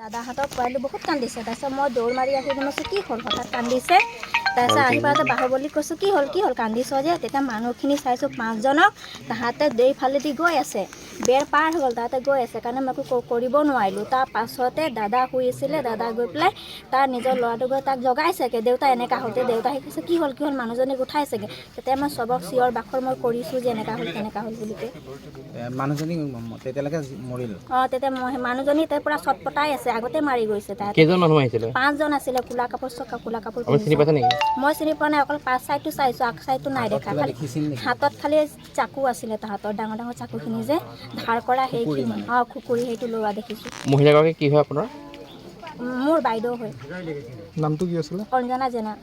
দাদাহঁতৰ পোৱালি বহুত কান্দিছে। তাৰপিছত মই দৌৰ মাৰি আহি মই কৈছোঁ, কি হ'ল, হঠাৎ কান্দিছে? তাৰপিছত আহি পাওঁতে বাহুবলীক কৈছোঁ, কি হ'ল, কি হ'ল, কান্দিছ যে? তেতিয়া মানুহখিনি চাইছোঁ পাঁচজনক, তাহাঁতে এইফালেদি গৈ আছে, বেৰ পাৰ হৈ গ'ল, তাহাঁতে গৈ আছে কাৰণে মই একো কৰিব নোৱাৰিলোঁ। তাৰ পাছতে দাদা শুই আছিলে, দাদা গৈ পেলাই তাৰ নিজৰ ল'ৰাটো গৈ তাক জগাইছেগৈ, দেউতা এনেকুৱা হ'ল। তেতিয়া দেউতা আহি কৈছে, কি হ'ল, কি হ'ল? মানুহজনীক উঠাইছেগৈ। তেতিয়া মই চবক চিঞৰ বাখৰ মই কৰিছোঁ যে এনেকুৱা হ'ল, তেনেকুৱা হ'ল বুলি কৈ। মানুহজনী তেতিয়ালৈকে মৰিল? অঁ, তেতিয়া মই মানুহজনী এতিয়া পূৰা চটপটাই আছে, আগতে মাৰি গৈছে তাত। কেইজন মানুহ আহিছিলে? পাঁচজন আছিলে, কোলা কাপোৰ, চব কোলা কাপোৰ আপুনি চিনি পিন্ধিছে। পাইছে নেকি? মই চিনি পোৱা নাই, অকল পাছ চাইডটো চাইছোঁ, আগ চাইডটো নাই দেখা। কিবা খালি দেখিছিল নেকি? হাতত খালি চাকু আছিলে তাহাঁতৰ, ডাঙৰ ডাঙৰ চাকুখিনি যে ধাৰ কৰা সেইখিনি। মানে? অঁ, খুকুৰি, সেইটো লোৱা দেখিছোঁ। মহিলাগৰাকী কি হয় আপোনাৰ? মোৰ বাইদেউ হয়। নামটো কি আছিলে? অঞ্জনা জেনা।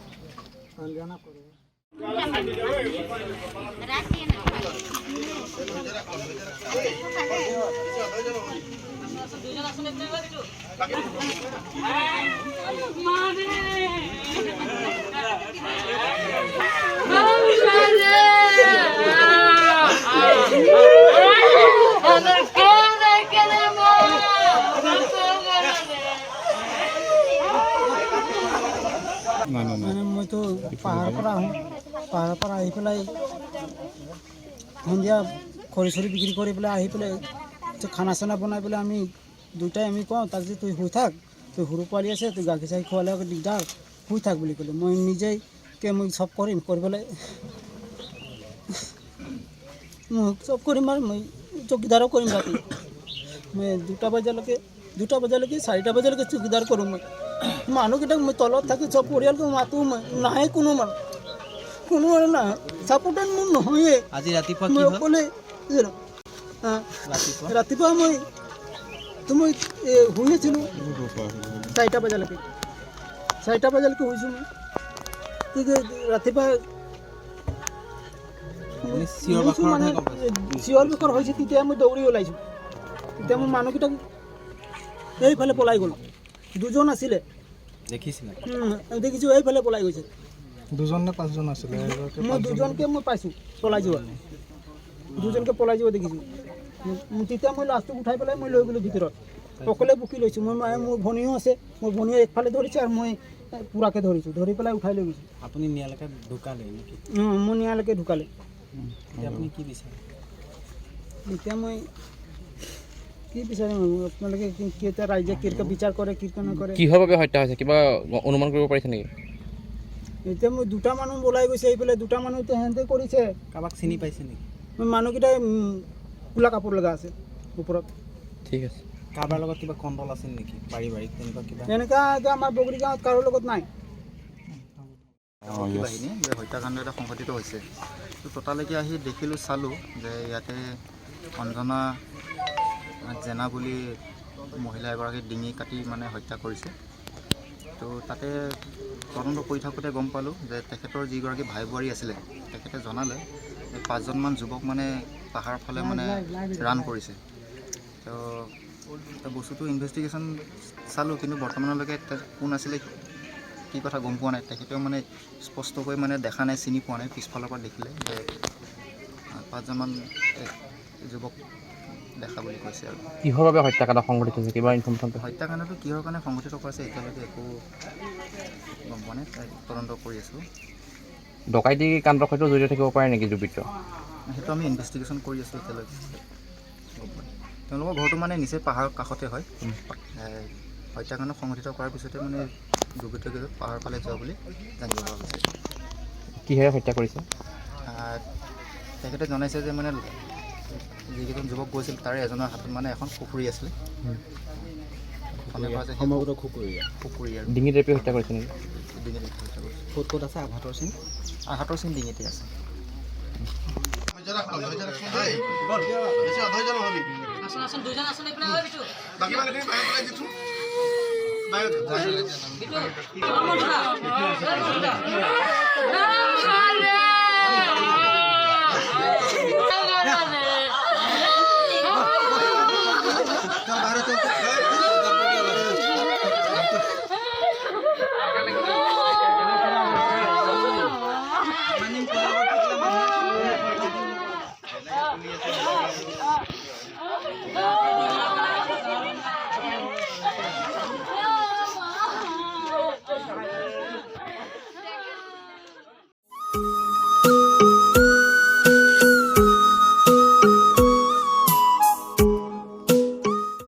মানে মইতো পাহাৰৰ পৰা আহোঁ। পাহাৰৰ পৰা আহি পেলাই সন্ধিয়া খৰি চৰি বিক্ৰী কৰি পেলাই আহি পেলাই খানা চানা বনাই পেলাই আমি দুটাই আমি কওঁ তাক যে তুই শুই থাক, তুই সৰু পোৱালি আছে, তুই গাখীৰ চাখীৰ খোৱালে আকৌ দিগদাৰ, শুই থাক বুলি ক'লে। মই নিজেকে মই চব কৰিম, কৰি পেলাই মই চব কৰিম আৰু মই চকীদাৰো কৰিম। ৰাতি মই 2টা বজালৈকে 4টা বজালৈকে চকীদাৰ কৰোঁ। মই মানুহকেইটাক মই তলত থাকি চব পৰিয়ালটো মাতোঁ মই, নাহে কোনো মানুহ, কোনো আৰু নাহে, ছাপোৰ্টাৰ মোৰ নহয়ে। আজি ৰাতিপুৱা মই কি হ'ল? অকলে জানো। ৰাতিপুৱা? ৰাতিপুৱা মই তো মই শুই আছিলোঁ 4টা বজালৈকে, 4টা বজালৈকে শুইছোঁ মই। তেতিয়া ৰাতিপুৱা আপুনি চিঞৰ শুইছোঁ। বাখৰতহে মানে গম পাইছে? চিঞৰ বাখৰ হৈছে, তেতিয়া মই দৌৰি ওলাইছোঁ। তেতিয়া মোৰ মানুহকেইটাক এইফালে পলাই গ'ল, দুজন আছিলে। দেখিছিলে? দেখিছোঁ, এইফালে পলাই গৈছে। দুজন নে পাঁচজন আছিলে এগৰাকী? মই দুজনকে মই পাইছোঁ পলাই যোৱা, দুজনকে পলাই যোৱা দেখিছোঁ। তেতিয়া মই লাষ্টটোক উঠাই পেলাই মই লৈ গ'লোঁ ভিতৰত, অকলে বুকি লৈছোঁ মই। মানে মোৰ ভনীও আছে, মোৰ ভনীয়ে একফালে ধৰিছে আৰু মই পূৰাকৈ ধৰিছোঁ, ধৰি পেলাই উঠাই লৈ গৈছোঁ। আপুনি নিয়ালৈকে ঢুকালে নেকি? মোৰ নিয়ালৈকে ঢুকালে। এতিয়া আপুনি কি বিচাৰে? এতিয়া মই কি বিচাৰিম? আপোনালোকে কি এতিয়া ৰাইজে কেনেকৈ বিচাৰ কৰে, কেনেকৈ নকৰে। কিহৰ বাবে হত্যা হৈছে, কিবা অনুমান কৰিব পাৰিছে নেকি? এতিয়া মই দুটা মানুহ ওলাই গৈছে এইফালে, দুটা মানুহ এতিয়া সিহঁতে কৰিছে। কাৰোবাক চিনি পাইছে নেকি? মই মানুহকেইটাই কোলা কাপোৰ লগা আছে ওপৰত। ঠিক আছে। কাৰোবাৰ লগত কিবা কণ্ডল আছিল নেকি, পাৰিবাৰিক তেনেকুৱা কিবা? এনেকুৱা এতিয়া আমাৰ বগৰী গাঁৱত কাৰো লগত নাই। আৰক্ষী বাহিনী যে হত্যাকাণ্ড এটা সংঘটিত হৈছে। তো ততালিকে আহি দেখিলোঁ, চালোঁ যে ইয়াতে অঞ্জনা জেনা বুলি মহিলা এগৰাকী ডিঙি কাটি মানে হত্যা কৰিছে। তো তাতে তদন্ত কৰি থাকোঁতে গম পালোঁ যে তেখেতৰ যিগৰাকী ভাই বোৱাৰী আছিলে, তেখেতে জনালে যে পাঁচজনমান যুৱক মানে পাহাৰৰ ফালে মানে ৰান কৰিছে। তো তো বস্তুটো ইনভেষ্টিগেশ্যন চালোঁ, কিন্তু বৰ্তমানলৈকে কোন আছিলে, কি কথা গম পোৱা নাই। তেখেতেও মানে স্পষ্টকৈ মানে দেখা নাই, চিনি পোৱা নাই। পিছফালৰ পৰা দেখিলে যে পাঁচজনমান যুৱক দেখা বুলি কৈছে আৰু। কিহৰ বাবে হত্যাকাণ্ড সংঘটিত হৈছে, কিবা ইনফৰ্মেশ্যন? হত্যাকাণ্ডটো কিহৰ কাৰণে সংঘটিত কৰিছে, এতিয়ালৈকে একো গম পোৱা নাই, তাই তদন্ত কৰি আছোঁ। ডকাইতি কাণ্ডৰ সৈতেও জড়িত থাকিব পাৰে নেকি দুৰ্বৃত্ত? সেইটো আমি ইনভেষ্টিগেশ্যন কৰি আছোঁ, এতিয়ালৈকে গম পোৱা নাই। তেওঁলোকৰ ঘৰটো মানে নিচেই পাহাৰৰ কাষতে হয়। হত্যাকাণ্ড সংঘটিত কৰাৰ পিছতে মানে দুৰ্বৃত্তকেইজন পাহাৰৰ ফালে যোৱা বুলি জানিব পৰা গৈছে। কিহেৰে হত্যা কৰিছে? তেখেতে জনাইছে যে মানে যিকেইজন যুৱক গৈছিল, তাৰে এজনৰ হাতত মানে এখন খুকুৰি আছিলে। সন্দেহ কৰা হৈছে সেই সম্ভৱতঃ খুকুৰি। খুকুৰি আৰু ডিঙি টেপি হত্যা কৰিছে নেকি? ডিঙিত হত্যা কৰিছে। ক'ত ক'ত আছে আঘাতৰ চিন? আঘাতৰ চিন ডিঙিতে আছে। অ।